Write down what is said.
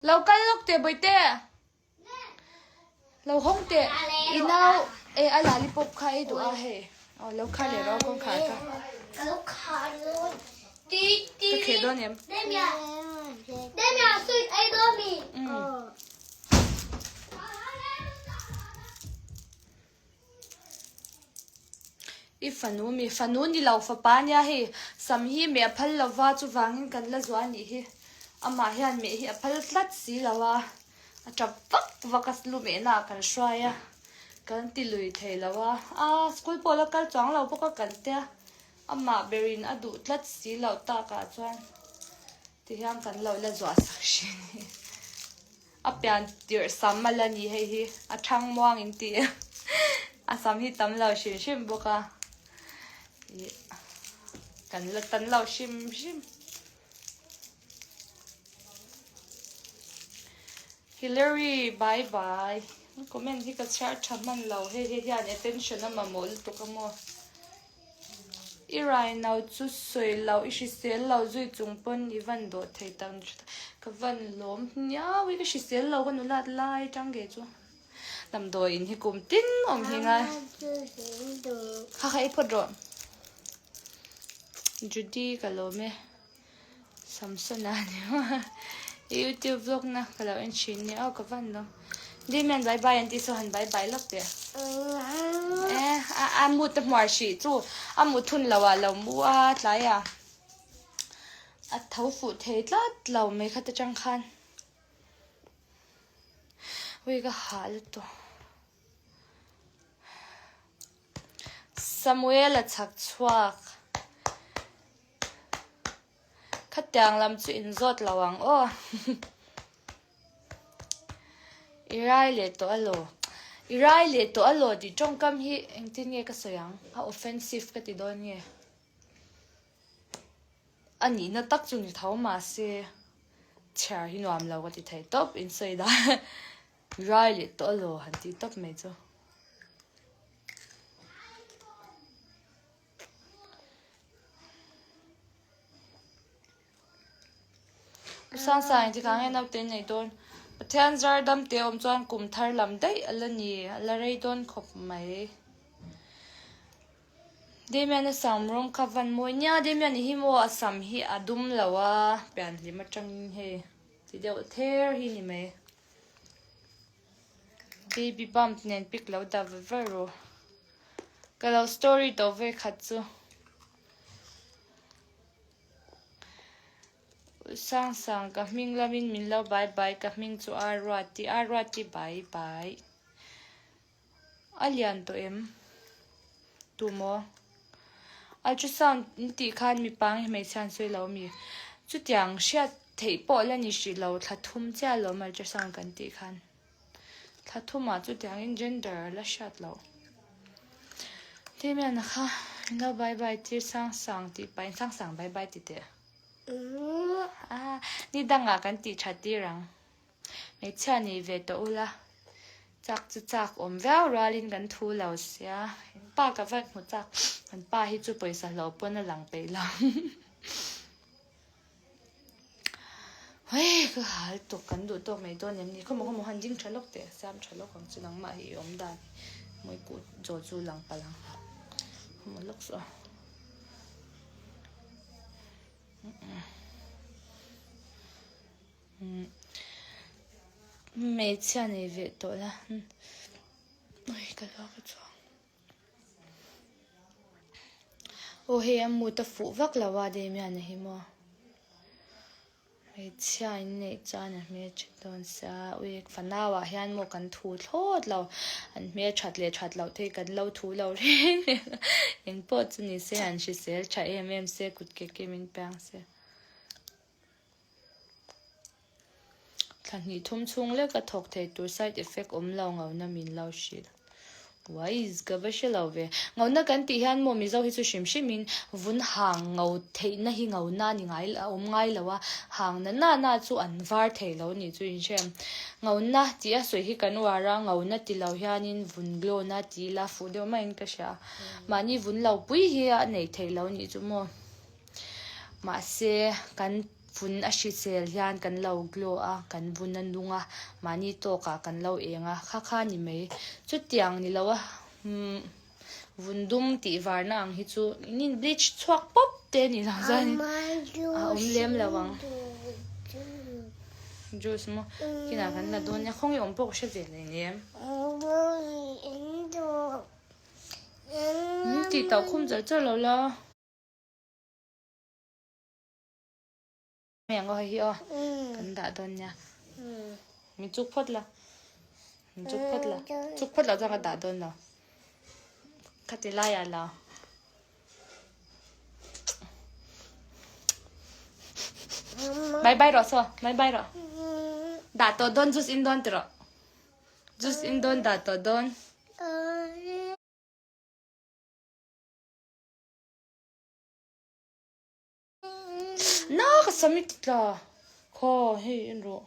Lo kal lawk teh Bawihte. Lo hawng teh. I nau e a lollipop kha ei duh a hei. Aw lo khar leh rawh kawngkhar kha. Ka lo khar dawn. Ti ti. Ka kheh dawn em? Demia. Demia sweet ei dawn mi. I fanu mi fanu ni lo fapa nia hei sam hi meh a phal lova chuvangin kan la zuah a nih hi amah hian meh hi a phal tlat si lo a a tap vak vak a lu mehna ah kan hruai a kan ti lui thei lo a a school pawh la kal chuang lo bawk a kan tia amah berin a duh tlat si loh takah chuan tihian kan lo la zuah sak hrin a ni. A pian tirh sam a la ni hei hi a thang muang in tih a sam hi tam lo hrim hrim bawk a ih kan la tan lo hrim hrim. Hillary bye bye comment hi ka chhiar tha hman lo hei hei hian attention a mamawh lutuk a maw. I rai no chu sawi lo, i hrisel lo zui chung pawn i van dawh thei tak ni tha ka van lawm hniau i ka hrisel lo ka nulat lai atang ge chu damdawi in hi kum tin awm hi ngai kha kha i phawt rawh Judy ka lawm e. Samsona ni maw i youtube vlog na ka lo en thin nia aw ka van lo Damian bye bye an tih saw han bye bye lawk teh eh a mu te hmuar hrih chu a mu thun lo ah lo mu a tlai a a tho fuh thei tlat lo mai kha te tang khan ui ka hah lutuk Samuel a chhak chhuak. Khatiang lam chu in zawt lo ang aw. I rai leh tawh alaw. I rai leh tawh alaw tih tawngkam hi engtin nge ka sawi ang? A offensive ka ti dawn nge? A nihna tak chu ni tho mahse chhiar hi nuam lo ka ti thei tawp in sawi dan. Rai leh tawh alaw han tih tawp mai chu. U Sangsa engtik ah nge naute in nei dawn? Pathian zar dam te awm chuan kum thar lam daih a la ni, a la rei dawn khawp mai. Damian a sam rawng kha van mawi nia, Damian i hi maw a sam hi a dum lo a, pianhlim atangin hei ti deuh ther hi ni mai. Baby bump nen pic lo dah ve ve ru. Ka lo story tawh ve khat chu. Sang sang ka hming lamin min lo bye bye ka hming chu Aruati Aruati bye bye. A lian tawh em? Tu maw? Ultrasound in tih khan mipa nge hmeichhia an sawi lo ami? Chutiang hriat theih pawh la ni hrih lo thla thum chiah alawm ultrasound kan tih khan. Thla thumah chutiangin gender la hriat loh. Damian-a kha min lo bye bye tir sang sang tih pahin sang sang bye bye ti teh. Ah, ni dangah kan tih that tir ang. Hmeichhia nei ve tawh ula, chak chu chak awm viau rualin kan thu lo sia, in pa ka va hmu chak, kan pa hi chu pawisa hlawh pawn a lang peih lo. Hei ka hal tuk kan duh tawk mai dawn em ni, khawmaw khawmaw han ding tha lawk teh, siam tha lawk ang chu nangmah hi i awm dan mawi kut zaw chu lang palh ang, khawmaw lawk suh a. Hmeichhia nei ve tawh la ui ka luak a chuang aw hei a mut a fuh vak lo a Damian-a hi maw hmeichhia in neih chuan a hmeltha dawn sia ui fanau ah hian maw kan thu thlawt lo an hmelthat leh that loh te hi kan lo thu lo reng reng a engpawh chu ni se han hrisel tha em em se kut ke ke min piang se. Thla hnih thum chhung lek a thawk thei tur side effect awm lo ngauna min lo hrilh. Waiz ka va hre lo ve. Ngauna kan tih hian maw Mizo hi chu hrim hrim in vun hang ngo theihna hi ngauna ni ngai a awm ngai lo a, hang na na na chu an var thei lo nih chu in hre em. Ngauna tih a sawi hi kan uar a, ngauna ti lo hianin vun glow na ti ila fuh deuh maiin ka hria. Mahni vun lo pui hi a neih theih lo nih chu maw. Mahse kan. Vun a hrisel hian kan lo glow a, kan vun a nung a, mahni tawkah kan lo eng a, kha kha ni mai. Chutiang ni lo a, vun dum tih varna ang hi chu in in bleach chhuak pawp te ni lo chuan a awm lem lo ang. Juice maw kinah kan la dawn nia, khawnge awm pawh ka hre ve hleinem. Tih tauh khum char char lo la. Mai ang aw hei hi aw kan dah dawn nia min chuk phawt la min chuk phawt la chuk phawt loh chuan ka dah dawn lo khati laiah la bye bye rawh saw bye bye rawh dah tawh dawn juice in dawn tiraw juice in dawn dah tawh dawn. Na ka sam i ti tla. Khaw hei en rawh.